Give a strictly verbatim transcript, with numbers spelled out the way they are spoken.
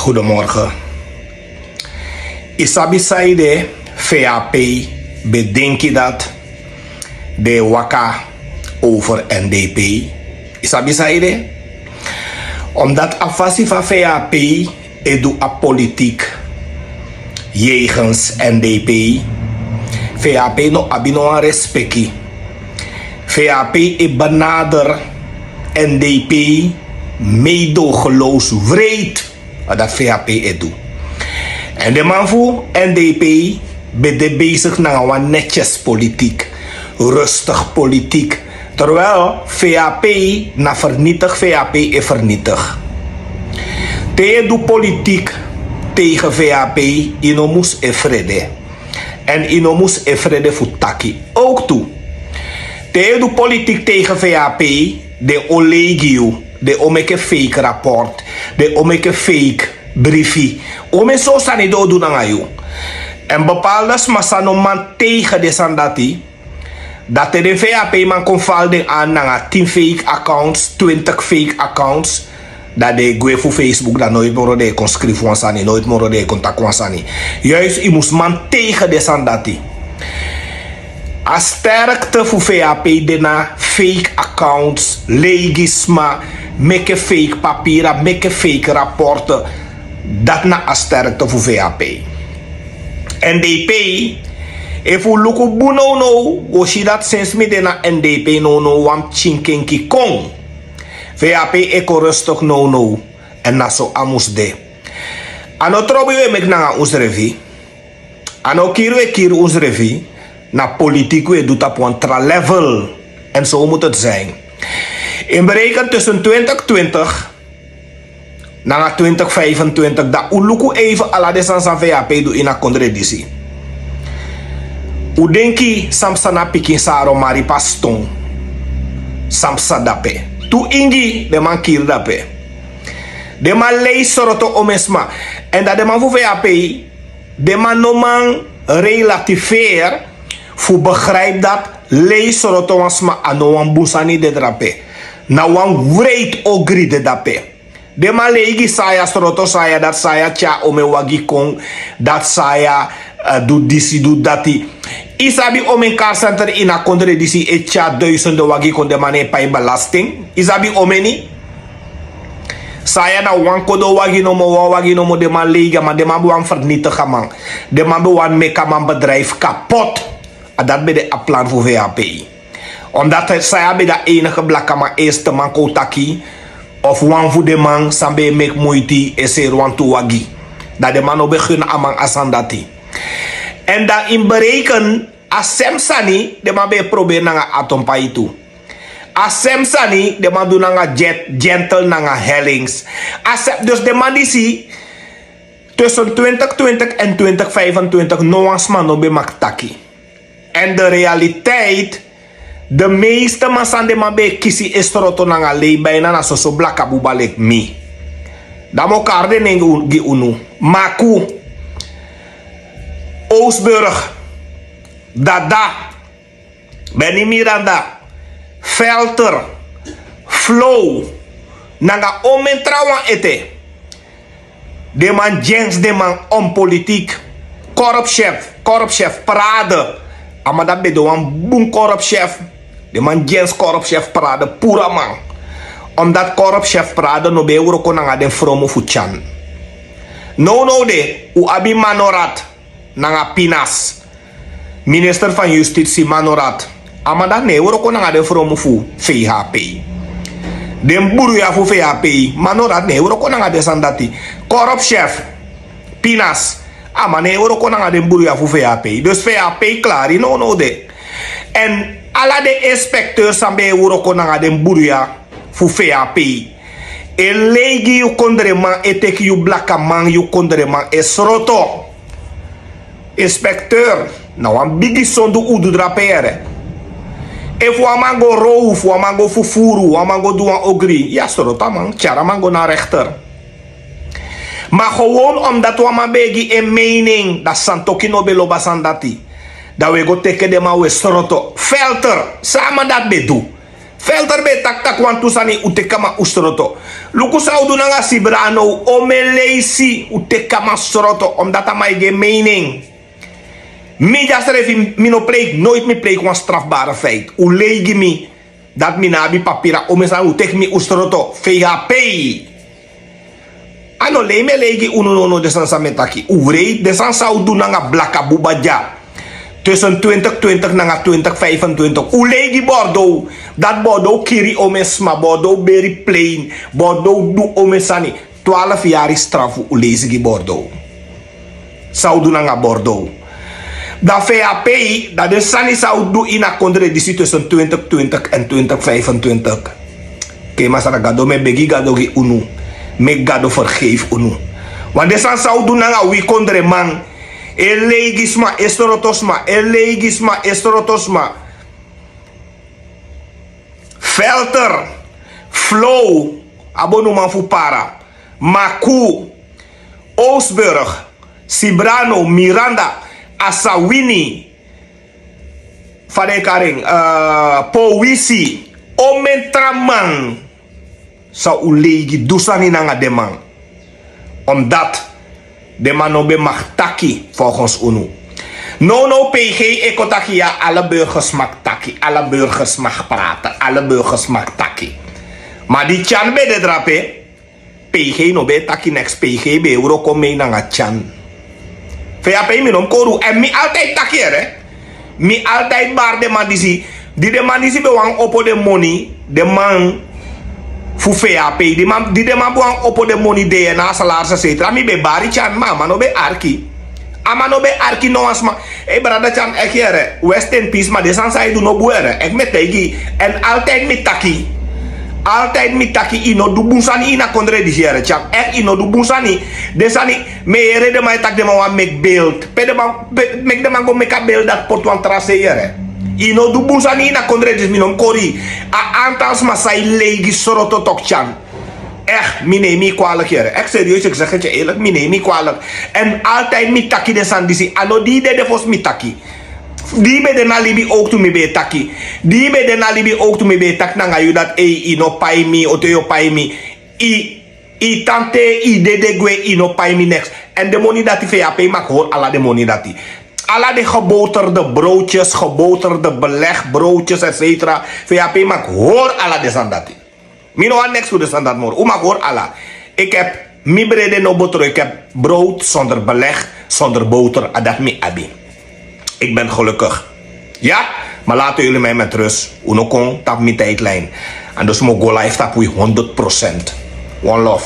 Goedemorgen. Yu sabi saide? Vap ben denki dat den e waka over NDP. Yu sabi saide? Omdat a fasi fa vap e du a politik yegens NDP, vap no abi no wan respeki. Vap e benader NDP meedogenloos, wreed. A dati vap e du. Èn den man fu NDP ben de besigi nanga wan netjes politik, rustig politik. Terwijl vap na vernitig, vap e vernitig. Te yu e du politik tegen vap, yu no mus e frede. Èn yu no mus e frede fu taki. Ook tu, te yu e du politik tegen vap, den o lei gi yu, den o meke fake raport, den o meke fake brifi. Omen so sani den o du nanga yu. Èn bepaalde sma san no man tegen den sani dati, dati den vap man kon fali den an nanga tin fake accounts, twintig fake accounts. Dan den e gwe fu Facebook, dan noiti moro den e kon skrifi wan sani, noiti moro den e kon taki wan sani. Juist, yu mus man tegen den sani dati. A sterkte fu vap de na fake accounts, lei gi sma, meke fake papira, meke fake rapporten. Dati na a sterkte fu vap. NDP, efu un luku bun nownow, un o si dati sensi mi de na NDP nownow, wan pikin kenki kon. Vap e kon rustig nownow. Èn na so a mus de. A no trobi un e meki nanga unsrefi. A no kiri un e kiri unsrefi. Na politik un e du tapu wan tra level. Èn so mus het zijn. In bereiken tussen twintig twintig nanga twintig vijfentwintig, dan un luku even ala den sani san vap du ini a kondre disi. Un denki san psa na pikin san Romari pasa ston? San psa dape? Tu ingi den man kiri dape. Den man lei sroto omen sma. Èn dan den man fu vap, den man no man relativeri fu begrijp dat lei sroto wan sma a no wan bun sani de drape. Na wan wreed ogri de dape. Den man lei gi Saya sroto, Saya, dati Saya tyari omen wagi kon, dati Saya, eh, du disi, du dati. Yu sabi omen car center ini a kondre disi e tyari duisende wagi kon, den man no e pai belasting? Yu sabi omeni? Saya na wan kodo wagi nomo, wan wagi nomo, den man lei gi a man, den man ben wani vernietig a man. Den man ben wani meki a man bedrijf kapot. A dati ben de a plan fu vap. Omdat Saya ben de a enige blakaman, eerste man kon taki, of wan fu den man san ben e meki muiti e seri wantu wagi. Dan den man no ben gun a man a sani dati. Èn dan in bereiken, a sem sani den man ben e proberi nanga Aton Pai tu. A sem sani den man du nanga Jet, Gentle nanga Hellings. A sem, dus den man disi, tussen twintig twintig en twintig vijfentwintig, no wan sma no ben mag taki. Èn de realiteit, de meeste man san den man ben e kisi e sroto nanga lei, bijna na soso blaka buba leki mi. Dan mi o kari den nen gi unu: Maku, Oosburg, Dada, Benny Miranda, Velter, Flow, nanga omen trawan ete. Den man dyensi den man onpolitiek. Korpschef, korpschef Prade. A man dati ben de wan bun korpschef. Den man dyensi korpschef Prade puru a man. Omdat korpschef Prade no ben e wroko nanga den fromu fu Tyan. Nownow de un abi Manorat nanga Pinas, minister van Justitie Manorat. A man dati no e wroko nanga den fromu fu vap. Den buruya fu vap, Manorat no e wroko nanga den sani dati. Korpschef Pinas, a man no e wroko nanga den buruya fu vap. Dus vap klari nownow de. Èn ala den inspecteur san ben e wroko nanga den buruya fu vap e lei gi yu kondreman, e teki yu blakaman, yu kondreman e sroto. Inspecteur, na wan bigi sondu un du drape yere. Efu wan man go row, fu wan man go fufuru, wan man go du wan ogri, yu e sroto a man, tyari a man go na rechter. Ma gewoon omdat wan man ben e gi en mening, dan Santoki no ben lobi a sani dati. Dan un e go teki den man, un e sroto. Velter, san a man dati ben du? Felter ben e taki taki wantu sani, un teki a man un sroto. Luku san un du nanga Sibra now, omeni leisi un teki a man sroto, omdat a man e gi en mening. Mi dya srefi, mi no pleiti, noiti mi pleiti wan strafbare feit. Un lei gi mi dati mi no abi papiri, omeni sani un teki mi un sroto. Fei a pei. A no lei mi e lei gi unu, no, no, den sani san mi e taki. Un wreiti, den sani san un du nanga blaka buba dya. Tussen twintig twintig nanga twintig vijfentwintig. Un lei gi Bordeaux. Dati Bordeaux kiri omeni sma, Bordeaux beri plein, Bordeaux du omeni sani. Twaalf yari strafu un leisi gi Bordeaux. San un du nanga Bordeaux. Dan fei a pei, dan den sani san un du ini a kondre disi tussen twintig twintig en twintig vijfentwintig. Kei Masra Gado, mi e begi Gado gi unu. Meki Gado fergeifi unu. Want den sani san un du nanga wi kondreman. E lei gi sma, e sroto sma, e lei gi sma, e sroto sma. Felter, Flow, a bonuman fu Para, Maku, Oostburg, Sibra now, Miranda, Asawini, fa den e kari en, eh, Powisi, omeni tra man. San un lei gi, du sani nanga den man. Omdat den man no ben mag taki volgens unu. Nownow P G e kon taki ya, alle burgers mag taki, alle burgers mag praten, alle burgers mag taki. Ma di Tyan ben de drape, P G no ben e taki neks, P G ben e wroko mee nanga Tyan. Fei a pei, mi no mus kori unu. En mi altijd taki here. Mi altijd bari den man disi. Di den man disi ben wani opo den moni, den man fu fei a pei, di man, di den man ben wani opo den moni de na a salaris etcetera, mi ben bari Tyan, ma a man no ben arki. A man no ben arki, no wan sma. Ei brada Tyan, eki here, rest in peace, ma den sani san yu du no bun here. Eki mi e taigi yu. En altijd mi taki. Altijd mi taki, yu no du bun sani ini a kondre disi here Tyan. Eki yu no du bun sani. Den sani, mi e yere den man e taki den man wani meki beeld. Pe den man, pe, meki den man go meki a beeld dati poti wan tra sei here. Yu no du bun sani ini a kondre disi, mi no mus kori yu. A antal sma san yu lei gi sroto toki Tyan. Eki, mi no e mi kwalik here. Eki serieus, eki zeg het je eerlijk, mi no e mi kwalik. En altijd mi taki den sani disi. A no di yu dede fosi mi taki. Di yu ben de na libi ook tu mi ben e taki. Di yu ben de na libi ook tu mi ben e taki nanga yu dati, ei, yu no pai mi, ote yu o pai mi. Yu, yu tan te yu dede gwe, yu no pai mi neks. En den moni dati fei a pei mag hori ala den moni dati. Ala den geboterde broodjes, geboterde beleg, broodjes, etcetera. Fei a pei mag hori ala den sani dati. Mi no wani neks fu den sani dati moro. Un mag hori ala. Ik heb mi brede no botro, ik heb brood zonder beleg, zonder boter, a dati mi abi. Ik ben gelukkig. Ya, maar laten jullie mij met rust. Un no kon tapu mi tijdlijn. En dus mi o go live tapu wi honderd procent. One love.